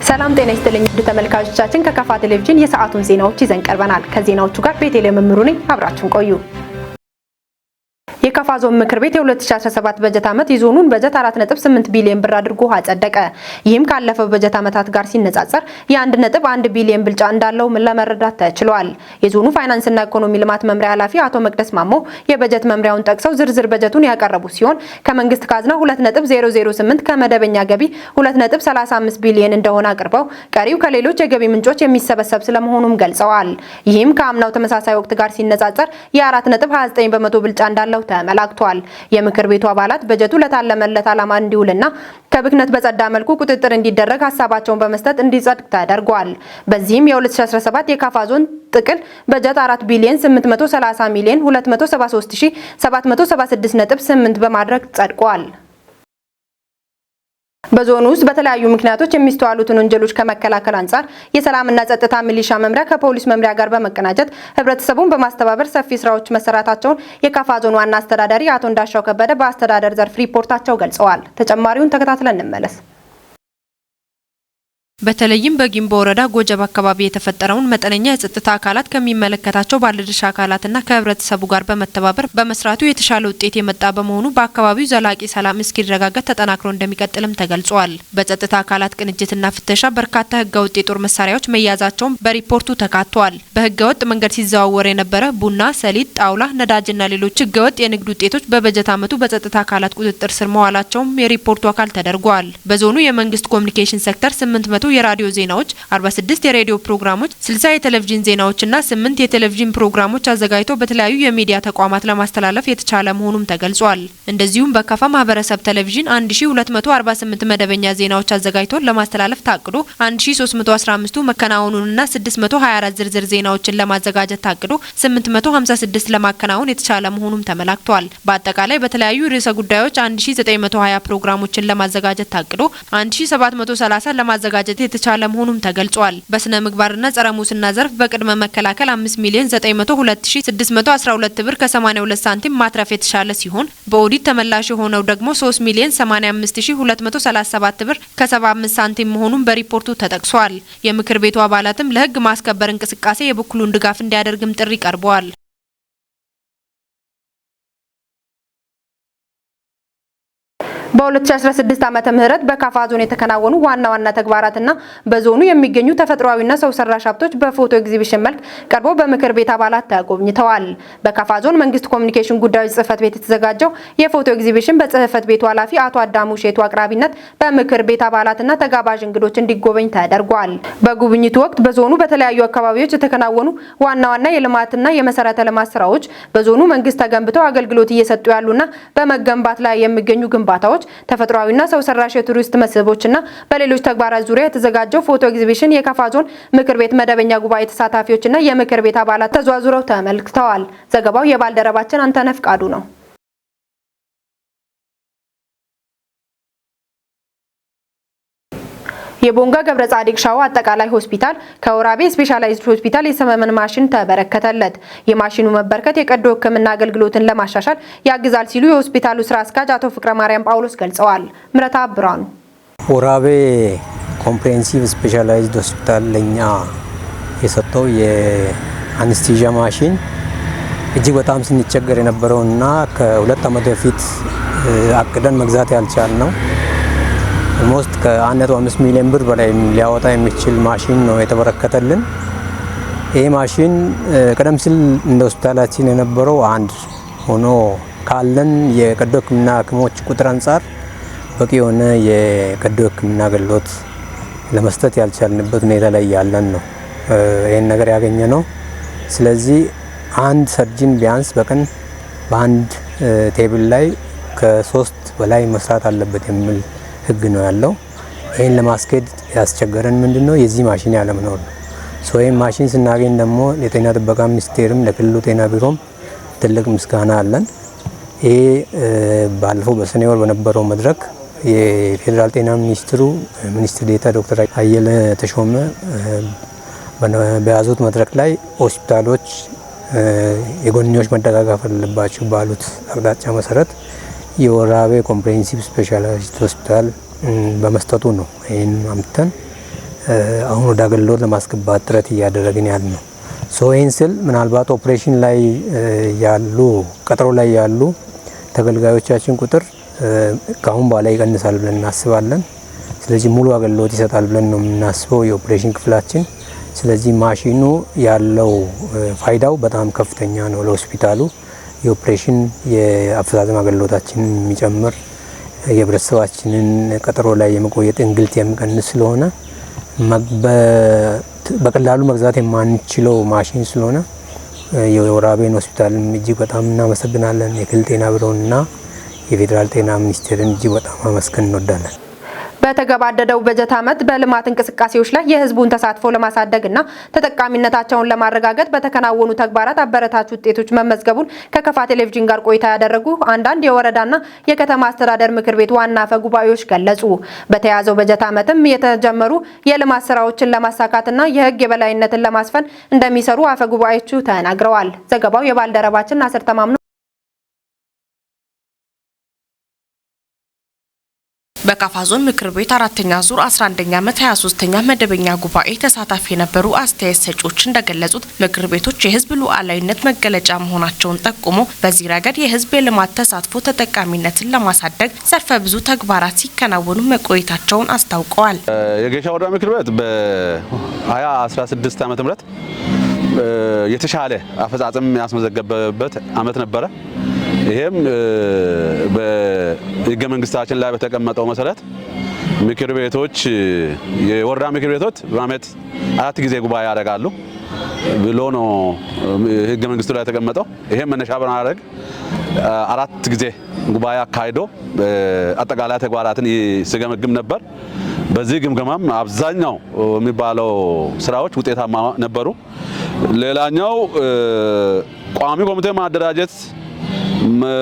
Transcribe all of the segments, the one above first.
ሰላም ጤና ይስጥልኝ ውድ ተመልካቾቻችን፣ ከካፋ ቴሌቪዥን የሰዓቱን ዜናዎች ይዘን ቀርበናል። ከዜናዎቹ ጋር ቤተልሔም መምሩ ነኝ። አብራችሁን ቆዩ። የካፋ ዞን ምክር ቤት የ2017 በጀት ዓመት የዞኑን በጀት 4.8 ቢሊዮን ብር አድርጎ አጸደቀ። ይህም ካለፈው በጀት ዓመታት ጋር ሲነጻጸር የ1.1 ቢሊዮን ብልጫ እንዳለው ለመረዳት ተችሏል። የዞኑ ፋይናንስና ኢኮኖሚ ልማት መምሪያ ኃላፊ አቶ መቅደስ ማሞ የበጀት መምሪያውን ጠቅሰው ዝርዝር በጀቱን ያቀረቡ ሲሆን፣ ከመንግስት ካዝና 2.008፣ ከመደበኛ ገቢ 2.35 ቢሊዮን እንደሆነ አቅርበው ቀሪው ከሌሎች የገቢ ምንጮች የሚሰበሰብ ስለመሆኑም ገልጸዋል። ይህም ከአምናው ተመሳሳይ ወቅት ጋር ሲነጻጸር የ4.29% ብልጫ እንዳለው ተመላክቷል። የምክር ቤቱ አባላት በጀቱ ለታለመለት ዓላማ እንዲውልና ከብክነት በጸዳ መልኩ ቁጥጥር እንዲደረግ ሀሳባቸውን በመስጠት እንዲጸድቅ ተደርጓል። በዚህም የ2017 የካፋ ዞን ጥቅል በጀት 4 ቢሊዮን 830 ሚሊዮን 273776.8 በማድረግ ጸድቋል። በዞኑ ውስጥ በተለያዩ ምክንያቶች የሚስተዋሉትን ወንጀሎች ከመከላከል አንጻር የሰላምና ጸጥታ ሚሊሻ መምሪያ ከፖሊስ መምሪያ ጋር በመቀናጀት ህብረተሰቡን በማስተባበር ሰፊ ስራዎች መሰራታቸውን የካፋ ዞን ዋና አስተዳዳሪ አቶ እንዳሻው ከበደ በአስተዳደር ዘርፍ ሪፖርታቸው ገልጸዋል። ተጨማሪውን ተከታትለን እንመለስ። በተለይም በጊምቦ ወረዳ ጎጀብ አካባቢ የተፈጠረውን መጠነኛ የጸጥታ አካላት ከሚመለከታቸው ባለድርሻ አካላትና ከህብረተሰቡ ጋር በመተባበር በመስራቱ የተሻለ ውጤት የመጣ በመሆኑ በአካባቢው ዘላቂ ሰላም እስኪረጋገጥ ተጠናክሮ እንደሚቀጥልም ተገልጿል። በጸጥታ አካላት ቅንጅትና ፍተሻ በርካታ ህገወጥ የጦር መሳሪያዎች መያዛቸውን በሪፖርቱ ተካቷል። በህገወጥ መንገድ ሲዘዋወር የነበረ ቡና፣ ሰሊጥ፣ ጣውላ፣ ነዳጅና ሌሎች ህገወጥ የንግድ ውጤቶች በበጀት ዓመቱ በጸጥታ አካላት ቁጥጥር ስር መዋላቸውም የሪፖርቱ አካል ተደርጓል። በዞኑ የመንግስት ኮሚኒኬሽን ሴክተር 800 የራዲዮ ዜናዎች፣ 46 የሬዲዮ ፕሮግራሞች፣ 60 የቴሌቪዥን ዜናዎችና 8 የቴሌቪዥን ፕሮግራሞች አዘጋጅቶ በተለያዩ የሚዲያ ተቋማት ለማስተላለፍ የተቻለ መሆኑም ተገልጿል። እንደዚሁም በካፋ ማህበረሰብ ቴሌቪዥን 1248 መደበኛ ዜናዎች አዘጋጅቶ ለማስተላለፍ ታቅዶ 1315ቱ መከናወኑንና 624 ዝርዝር ዜናዎችን ለማዘጋጀት ታቅዶ 856 ለማከናወን የተቻለ መሆኑም ተመላክቷል። በአጠቃላይ በተለያዩ ርዕሰ ጉዳዮች 1920 ፕሮግራሞችን ለማዘጋጀት ታቅዶ 1730 ለማዘጋጀት የተቻለ መሆኑም ተገልጿል። በስነ ምግባርና ጸረ ሙስና ዘርፍ በቅድመ መከላከል 5 ሚሊዮን 902612 ብር ከ82 ሳንቲም ማትረፍ የተቻለ ሲሆን፣ በኦዲት ተመላሽ የሆነው ደግሞ 3 ሚሊዮን 85237 ብር ከ75 ሳንቲም መሆኑን በሪፖርቱ ተጠቅሷል። የምክር ቤቱ አባላትም ለሕግ ማስከበር እንቅስቃሴ የበኩሉን ድጋፍ እንዲያደርግም ጥሪ ቀርቧል። በ2016 ዓመተ ምህረት በካፋ ዞን የተከናወኑ ዋና ዋና ተግባራትና በዞኑ የሚገኙ ተፈጥሯዊና ሰው ሰራሽ ሀብቶች በፎቶ ኤግዚቢሽን መልክ ቀርበው በምክር ቤት አባላት ተጎብኝተዋል። በካፋ ዞን መንግስት ኮሚኒኬሽን ጉዳዮች ጽህፈት ቤት የተዘጋጀው የፎቶ ኤግዚቢሽን በጽህፈት ቤቱ ኃላፊ አቶ አዳሙ ሼቱ አቅራቢነት በምክር ቤት አባላትና ተጋባዥ እንግዶች እንዲጎበኝ ተደርጓል። በጉብኝቱ ወቅት በዞኑ በተለያዩ አካባቢዎች የተከናወኑ ዋና ዋና የልማትና የመሰረተ ልማት ስራዎች፣ በዞኑ መንግስት ተገንብተው አገልግሎት እየሰጡ ያሉና በመገንባት ላይ የሚገኙ ግንባታዎች፣ ተፈጥሯዊና ሰው ሰራሽ የቱሪስት መስህቦችና በሌሎች ተግባራት ዙሪያ የተዘጋጀው ፎቶ ኤግዚቢሽን የካፋ ዞን ምክር ቤት መደበኛ ጉባኤ ተሳታፊዎችና የምክር ቤት አባላት ተዟዙረው ተመልክተዋል። ዘገባው የባልደረባችን አንተነህ ፍቃዱ ነው። የቦንጋ ገብረ ጻዲቅ ሻዎ አጠቃላይ ሆስፒታል ከወራቤ ስፔሻላይዝድ ሆስፒታል የሰመመን ማሽን ተበረከተለት። የማሽኑ መበርከት የቀዶ ሕክምና አገልግሎትን ለማሻሻል ያግዛል ሲሉ የሆስፒታሉ ስራ አስኪያጅ አቶ ፍቅረ ማርያም ጳውሎስ ገልጸዋል። ምረታ ብርሃኑ። ወራቤ ኮምፕሬሄንሲቭ ስፔሻላይዝድ ሆስፒታል ለኛ የሰጠው የ anesthesia ማሽን እጅግ በጣም ስንቸገር የነበረውና ከ2 ዓመት በፊት አቅደን መግዛት ያልቻልነው almost ከ1.5 ሚሊዮን ብር በላይ ሊያወጣ የሚችል ማሽን ነው የተበረከተልን። ይህ ማሽን ቀደም ሲል እንደ ሆስፒታላችን የነበረው አንድ ሆኖ ካለን የቀዶ ሕክምና ሐኪሞች ቁጥር አንጻር በቂ የሆነ የቀዶ ሕክምና አገልግሎት ለመስጠት ያልቻልንበት ሁኔታ ላይ ያለን ነው ይህን ነገር ያገኘነው። ስለዚህ አንድ surgeon ቢያንስ በቀን በአንድ table ላይ ከ3 በላይ መስራት አለበት የሚል ህግ ነው ያለው። ይህን ለማስኬድ ያስቸገረን ምንድን ነው? የዚህ ማሽን ያለመኖር ነው። So ይህን ማሽን ስናገኝ ደግሞ የጤና ጥበቃ ሚኒስቴርም ለክልሉ ጤና ቢሮም ትልቅ ምስጋና አለን። ይሄ ባለፈው በሰኔ ወር በነበረው መድረክ የፌዴራል ጤና ሚኒስትሩ ሚኒስትር ዴኤታ ዶክተር አየለ ተሾመ በያዙት መድረክ ላይ ሆስፒታሎች የጎንዮሽ መደጋገፍ አለባቸው ባሉት አቅጣጫ መሰረት የወራቤ ኮምፕሬሄንሲቭ ስፔሻላይዝድ ሆስፒታል በመስጠቱ ነው ይህን አምጥተን አሁን ወደ አገልግሎት ለማስገባት ጥረት እያደረግን ያለ ነው። So ይህን ስል ምናልባት ኦፕሬሽን ላይ ያሉ፣ ቀጠሮ ላይ ያሉ ተገልጋዮቻችን ቁጥር ከአሁን በኋላ ይቀንሳል ብለን እናስባለን። ስለዚህ ሙሉ አገልግሎት ይሰጣል ብለን ነው የምናስበው የኦፕሬሽን ክፍላችን። ስለዚህ ማሽኑ ያለው ፋይዳው በጣም ከፍተኛ ነው ለሆስፒታሉ። የኦፕሬሽን የአፈጻጸም አገልግሎታችንን የሚጨምር፣ የህብረተሰባችንን ቀጠሮ ላይ የመቆየት እንግልት የሚቀንስ ስለሆነ፣ በቀላሉ መግዛት የማንችለው ማሽን ስለሆነ የወራቤን ሆስፒታልም እጅግ በጣም እናመሰግናለን። የክልል ጤና ቢሮንና የፌዴራል ጤና ሚኒስቴርን እጅግ በጣም ማመስገን እንወዳለን። በተገባደደው በጀት ዓመት በልማት እንቅስቃሴዎች ላይ የህዝቡን ተሳትፎ ለማሳደግና ተጠቃሚነታቸውን ለማረጋገጥ በተከናወኑ ተግባራት አበረታች ውጤቶች መመዝገቡን ከከፋ ቴሌቪዥን ጋር ቆይታ ያደረጉ አንዳንድ የወረዳና የከተማ አስተዳደር ምክር ቤት ዋና አፈ ጉባኤዎች ገለጹ። በተያዘው በጀት ዓመትም የተጀመሩ የልማት ስራዎችን ለማሳካትና የህግ የበላይነትን ለማስፈን እንደሚሰሩ አፈ ጉባኤዎቹ ተናግረዋል። ዘገባው የባልደረባችን ናስር ተማምኖ። በካፋ ዞን ምክር ቤት አራተኛ ዙር 11ኛ ዓመት 23ኛ መደበኛ ጉባኤ ተሳታፊ የነበሩ አስተያየት ሰጪዎች እንደገለጹት ምክር ቤቶች የሕዝብ ሉዓላዊነት መገለጫ መሆናቸውን ጠቁሞ በዚህ ረገድ የሕዝብ የልማት ተሳትፎ ተጠቃሚነትን ለማሳደግ ዘርፈ ብዙ ተግባራት ሲከናወኑ መቆየታቸውን አስታውቀዋል። የጌሻ ወረዳ ምክር ቤት በ2016 ዓ.ም የተሻለ አፈጻጸም ያስመዘገበበት አመት ነበረ። ይሄም በህገ መንግስታችን ላይ በተቀመጠው መሰረት ምክር ቤቶች፣ የወረዳ ምክር ቤቶች በአመት 4 ጊዜ ጉባኤ ያደርጋሉ ብሎ ነው ህገ መንግስቱ ላይ የተቀመጠው። ይሄም መነሻ በማድረግ 4 ጊዜ ጉባኤ አካሂዶ አጠቃላይ ተግባራትን ሲገመግም ነበር። በዚህ ግምገማም አብዛኛው የሚባለው ስራዎች ውጤታማ ነበሩ። ሌላኛው ቋሚ ኮሚቴ ማደራጀት፣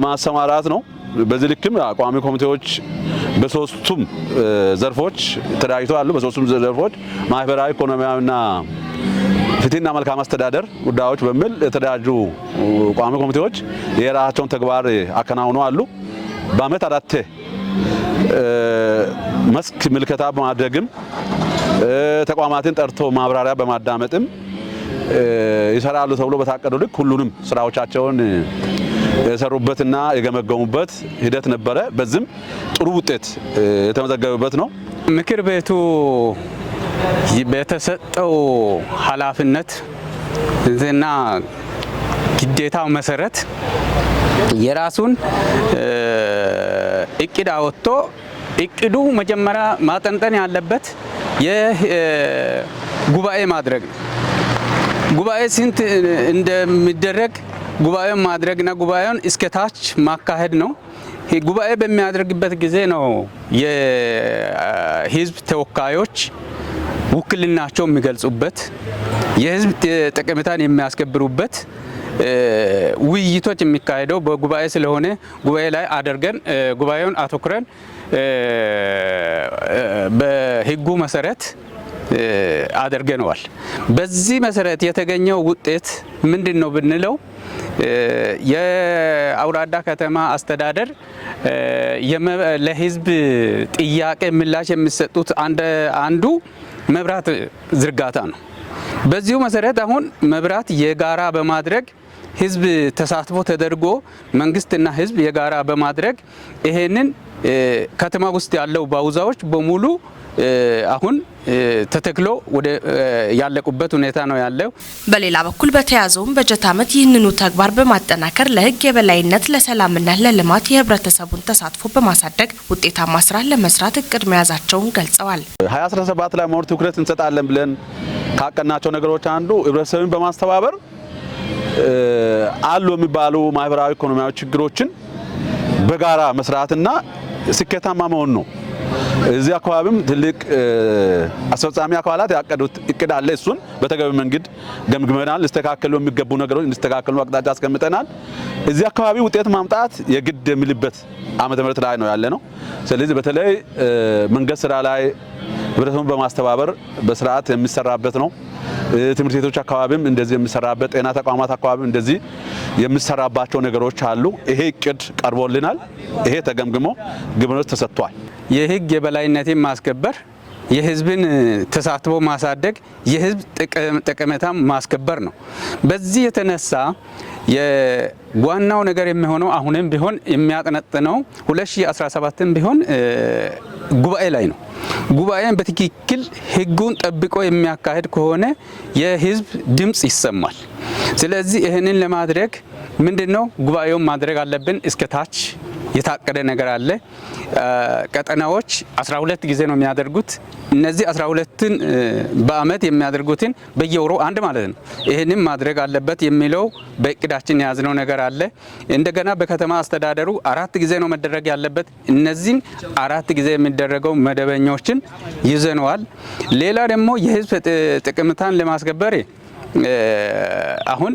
ማሰማራት ነው። በዚህ ልክም ቋሚ ኮሚቴዎች በሶስቱም ዘርፎች ተደራጅተው አሉ። በሶስቱም ዘርፎች ማህበራዊ፣ ኢኮኖሚያዊና ፍትህና መልካም አስተዳደር ጉዳዮች በሚል የተደራጁ ቋሚ ኮሚቴዎች የራሳቸውን ተግባር አከናውነው አሉ። በአመት 4 መስክ ምልከታ በማድረግም ተቋማትን ጠርቶ ማብራሪያ በማዳመጥም ይሰራሉ ተብሎ በታቀዱ ልክ ሁሉንም ስራዎቻቸውን የሰሩበትና የገመገሙበት ሂደት ነበረ። በዚህም ጥሩ ውጤት የተመዘገበበት ነው። ምክር ቤቱ በተሰጠው ኃላፊነት እና ግዴታው መሰረት የራሱን እቅድ አወጥቶ እቅዱ መጀመሪያ ማጠንጠን ያለበት የጉባኤ ማድረግ ነው። ጉባኤ ስንት እንደሚደረግ ጉባኤውን ማድረግና ጉባኤውን እስከ ታች ማካሄድ ነው። ጉባኤ በሚያደርግበት ጊዜ ነው የህዝብ ተወካዮች ውክልናቸው የሚገልጹበት፣ የህዝብ ጠቀሜታን የሚያስከብሩበት ውይይቶች የሚካሄደው በጉባኤ ስለሆነ ጉባኤ ላይ አድርገን ጉባኤውን አተኩረን በህጉ መሰረት አድርገነዋል። በዚህ መሰረት የተገኘው ውጤት ምንድን ነው ብንለው የአውራዳ ከተማ አስተዳደር ለህዝብ ጥያቄ ምላሽ የሚሰጡት አንዱ መብራት ዝርጋታ ነው። በዚሁ መሰረት አሁን መብራት የጋራ በማድረግ ህዝብ ተሳትፎ ተደርጎ መንግስትና ህዝብ የጋራ በማድረግ ይሄንን ከተማ ውስጥ ያለው ባውዛዎች በሙሉ አሁን ተተክሎ ወደ ያለቁበት ሁኔታ ነው ያለው። በሌላ በኩል በተያዘውም በጀት ዓመት ይህንኑ ተግባር በማጠናከር ለህግ የበላይነት፣ ለሰላምና ለልማት የህብረተሰቡን ተሳትፎ በማሳደግ ውጤታማ ስራ ለመስራት እቅድ መያዛቸውን ገልጸዋል። 2017 ላይ more ትኩረት እንሰጣለን ብለን ካቀድናቸው ነገሮች አንዱ ህብረተሰብን በማስተባበር አሉ የሚባሉ ማህበራዊ፣ ኢኮኖሚያዊ ችግሮችን በጋራ መስራትና ስኬታማ መሆን ነው። እዚህ አካባቢም ትልቅ አስፈጻሚ አካላት ያቀዱት እቅድ አለ። እሱን በተገቢ መንገድ ገምግመናል። ሊስተካከሉ የሚገቡ ነገሮች እንዲስተካከሉ አቅጣጫ አስቀምጠናል። እዚህ አካባቢ ውጤት ማምጣት የግድ የሚልበት ዓመተ ምህረት ላይ ነው ያለ ነው። ስለዚህ በተለይ መንገድ ስራ ላይ ህብረተሰቡን በማስተባበር በስርዓት የሚሰራበት ነው። ትምህርት ቤቶች አካባቢም እንደዚህ የሚሰራበት፣ ጤና ተቋማት አካባቢም እንደዚህ የሚሰራባቸው ነገሮች አሉ። ይሄ እቅድ ቀርቦልናል። ይሄ ተገምግሞ ግብረ ተሰጥቷል። የህግ የበላይነትን ማስከበር፣ የህዝብን ተሳትፎ ማሳደግ፣ የህዝብ ጠቀሜታ ማስከበር ነው። በዚህ የተነሳ የዋናው ነገር የሚሆነው አሁንም ቢሆን የሚያጠነጥነው 2017 ቢሆን ጉባኤ ላይ ነው። ጉባኤን በትክክል ህጉን ጠብቆ የሚያካሄድ ከሆነ የህዝብ ድምጽ ይሰማል። ስለዚህ ይህንን ለማድረግ ምንድነው ጉባኤውን ማድረግ አለብን። እስከ ታች የታቀደ ነገር አለ። ቀጠናዎች 12 ጊዜ ነው የሚያደርጉት። እነዚህ 12ን በአመት የሚያደርጉትን በየወሩ አንድ ማለት ነው። ይህንን ማድረግ አለበት የሚለው በእቅዳችን የያዝነው ነገር አለ። እንደገና በከተማ አስተዳደሩ 4 ጊዜ ነው መደረግ ያለበት። እነዚህን 4 ጊዜ የሚደረገው መደበኞችን ይዘነዋል። ሌላ ደግሞ የህዝብ ጥቅምታን ለማስከበር አሁን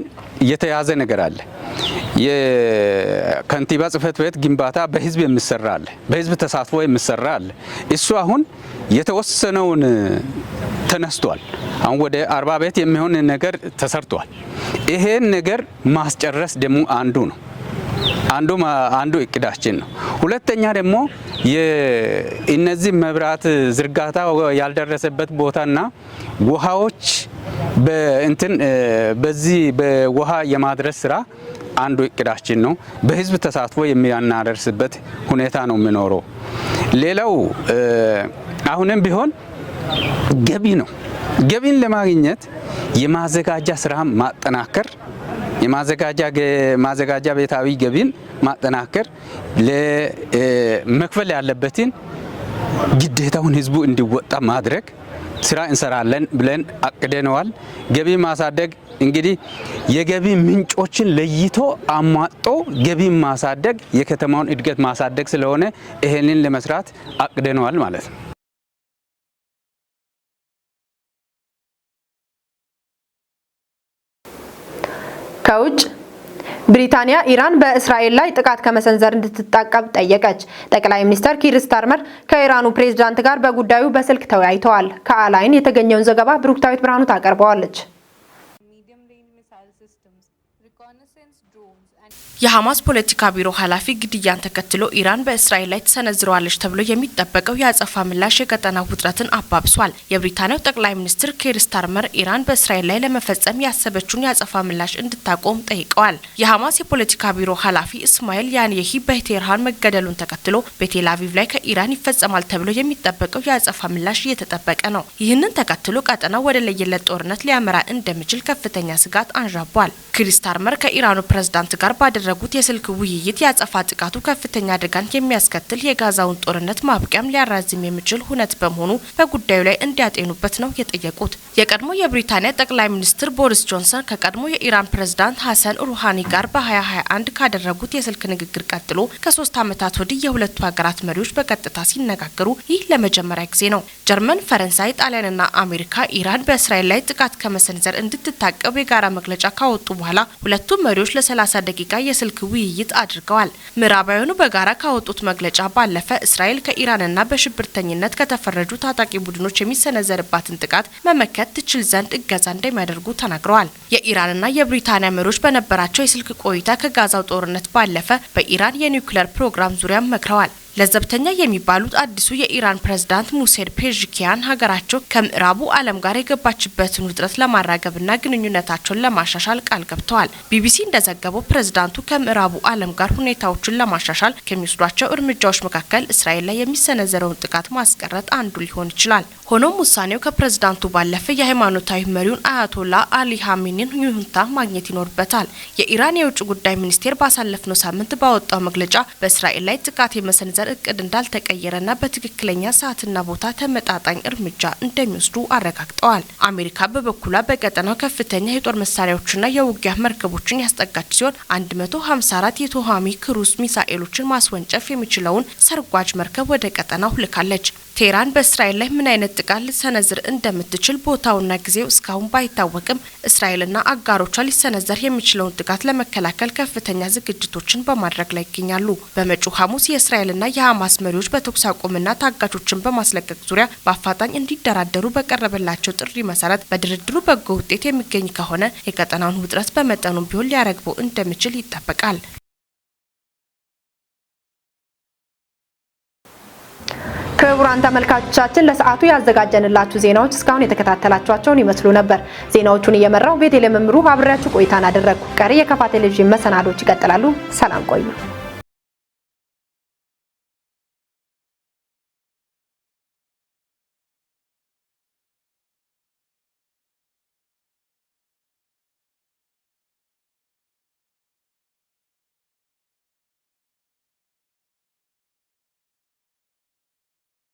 የተያዘ ነገር አለ። የከንቲባ ጽህፈት ቤት ግንባታ በህዝብ የሚሰራ አለ፣ በህዝብ ተሳትፎ የሚሰራ አለ። እሱ አሁን የተወሰነውን ተነስቷል። አሁን ወደ 40 ቤት የሚሆን ነገር ተሰርቷል። ይሄን ነገር ማስጨረስ ደግሞ አንዱ ነው፣ አንዱ እቅዳችን ነው። ሁለተኛ ደግሞ የእነዚህ መብራት ዝርጋታ ያልደረሰበት ቦታና ውሃዎች በእንትን በዚህ በውሃ የማድረስ ስራ አንዱ እቅዳችን ነው። በህዝብ ተሳትፎ የሚያናደርስበት ሁኔታ ነው የሚኖረው። ሌላው አሁንም ቢሆን ገቢ ነው። ገቢን ለማግኘት የማዘጋጃ ስራ ማጠናከር፣ የማዘጋጃ ቤታዊ ገቢን ማጠናከር፣ ለመክፈል ያለበትን ግዴታውን ህዝቡ እንዲወጣ ማድረግ ስራ እንሰራለን ብለን አቅደነዋል። ገቢ ማሳደግ እንግዲህ የገቢ ምንጮችን ለይቶ አሟጦ ገቢ ማሳደግ የከተማውን እድገት ማሳደግ ስለሆነ ይሄንን ለመስራት አቅደነዋል ማለት ነው። ከውጭ ብሪታንያ ኢራን በእስራኤል ላይ ጥቃት ከመሰንዘር እንድትታቀብ ጠየቀች። ጠቅላይ ሚኒስትር ኪር ስታርመር ከኢራኑ ፕሬዝዳንት ጋር በጉዳዩ በስልክ ተወያይተዋል። ከአላይን የተገኘውን ዘገባ ብሩክታዊት ብርሃኑ ታቀርበዋለች። የሐማስ ፖለቲካ ቢሮ ኃላፊ ግድያን ተከትሎ ኢራን በእስራኤል ላይ ትሰነዝረዋለች ተብሎ የሚጠበቀው የአጸፋ ምላሽ የቀጠናው ውጥረትን አባብሷል። የብሪታንያው ጠቅላይ ሚኒስትር ኬር ስታርመር ኢራን በእስራኤል ላይ ለመፈጸም ያሰበችውን የአጸፋ ምላሽ እንድታቆም ጠይቀዋል። የሐማስ የፖለቲካ ቢሮ ኃላፊ እስማኤል ያንየሂ በቴህራን መገደሉን ተከትሎ በቴል አቪቭ ላይ ከኢራን ይፈጸማል ተብሎ የሚጠበቀው የአጸፋ ምላሽ እየተጠበቀ ነው። ይህንን ተከትሎ ቀጠናው ወደ ለየለት ጦርነት ሊያመራ እንደሚችል ከፍተኛ ስጋት አንዣቧል። ኪር ስታርመር ከኢራኑ ፕሬዝዳንት ጋር ባደረጉት የስልክ ውይይት የአጸፋ ጥቃቱ ከፍተኛ አደጋን የሚያስከትል፣ የጋዛውን ጦርነት ማብቂያም ሊያራዝም የሚችል ሁነት በመሆኑ በጉዳዩ ላይ እንዲያጤኑበት ነው የጠየቁት። የቀድሞ የብሪታንያ ጠቅላይ ሚኒስትር ቦሪስ ጆንሰን ከቀድሞ የኢራን ፕሬዝዳንት ሀሰን ሩሃኒ ጋር በ2021 ካደረጉት የስልክ ንግግር ቀጥሎ ከ3 ዓመታት ወዲህ የሁለቱ ሀገራት መሪዎች በቀጥታ ሲነጋገሩ ይህ ለመጀመሪያ ጊዜ ነው። ጀርመን፣ ፈረንሳይ፣ ጣሊያንና አሜሪካ ኢራን በእስራኤል ላይ ጥቃት ከመሰንዘር እንድትታቀብ የጋራ መግለጫ ካወጡ በኋላ ሁለቱ መሪዎች ለ30 ደቂቃ የስልክ ውይይት አድርገዋል። ምዕራባውያኑ በጋራ ካወጡት መግለጫ ባለፈ እስራኤል ከኢራንና በሽብርተኝነት ከተፈረጁ ታጣቂ ቡድኖች የሚሰነዘርባትን ጥቃት መመከት ትችል ዘንድ እገዛ እንደሚያደርጉ ተናግረዋል። የኢራንና የብሪታንያ መሪዎች በነበራቸው የስልክ ቆይታ ከጋዛው ጦርነት ባለፈ በኢራን የኒውክሌር ፕሮግራም ዙሪያም መክረዋል። ለዘብተኛ የሚባሉት አዲሱ የኢራን ፕሬዝዳንት ማሱድ ፔዜሽኪያን ሀገራቸው ከምዕራቡ ዓለም ጋር የገባችበትን ውጥረት ለማራገብና ግንኙነታቸውን ለማሻሻል ቃል ገብተዋል። ቢቢሲ እንደዘገበው ፕሬዝዳንቱ ከምዕራቡ ዓለም ጋር ሁኔታዎችን ለማሻሻል ከሚወስዷቸው እርምጃዎች መካከል እስራኤል ላይ የሚሰነዘረውን ጥቃት ማስቀረት አንዱ ሊሆን ይችላል። ሆኖም ውሳኔው ከፕሬዝዳንቱ ባለፈ የሃይማኖታዊ መሪውን አያቶላ አሊ ሀሚኒን ይሁንታ ማግኘት ይኖርበታል። የኢራን የውጭ ጉዳይ ሚኒስቴር ባሳለፍነው ሳምንት ባወጣው መግለጫ በእስራኤል ላይ ጥቃት የመሰንዘር እቅድ እንዳልተቀየረና በትክክለኛ ሰዓትና ቦታ ተመጣጣኝ እርምጃ እንደሚወስዱ አረጋግጠዋል። አሜሪካ በበኩሏ በቀጠናው ከፍተኛ የጦር መሳሪያዎችና የውጊያ መርከቦችን ያስጠጋች ሲሆን፣ 154 የቶማሃውክ ክሩዝ ሚሳኤሎችን ማስወንጨፍ የሚችለውን ሰርጓጅ መርከብ ወደ ቀጠናው ልካለች። ቴህራን በእስራኤል ላይ ምን አይነት ጥቃት ልትሰነዝር እንደምትችል ቦታውና ጊዜው እስካሁን ባይታወቅም፣ እስራኤልና አጋሮቿ ሊሰነዘር የሚችለውን ጥቃት ለመከላከል ከፍተኛ ዝግጅቶችን በማድረግ ላይ ይገኛሉ። በመጪው ሐሙስ የእስራኤልና የሐማስ መሪዎች በተኩስ አቁምና ታጋቾችን በማስለቀቅ ዙሪያ በአፋጣኝ እንዲደራደሩ በቀረበላቸው ጥሪ መሰረት በድርድሩ በጎ ውጤት የሚገኝ ከሆነ የቀጠናውን ውጥረት በመጠኑም ቢሆን ሊያረግበው እንደሚችል ይጠበቃል። ክቡራን ተመልካቾቻችን፣ ለሰዓቱ ያዘጋጀንላችሁ ዜናዎች እስካሁን የተከታተላችኋቸውን ይመስሉ ነበር። ዜናዎቹን እየመራው ቤቴል መምሩ አብሬያችሁ ቆይታን አደረግኩ። ቀሪ የከፋ ቴሌቪዥን መሰናዶች ይቀጥላሉ። ሰላም ቆዩ።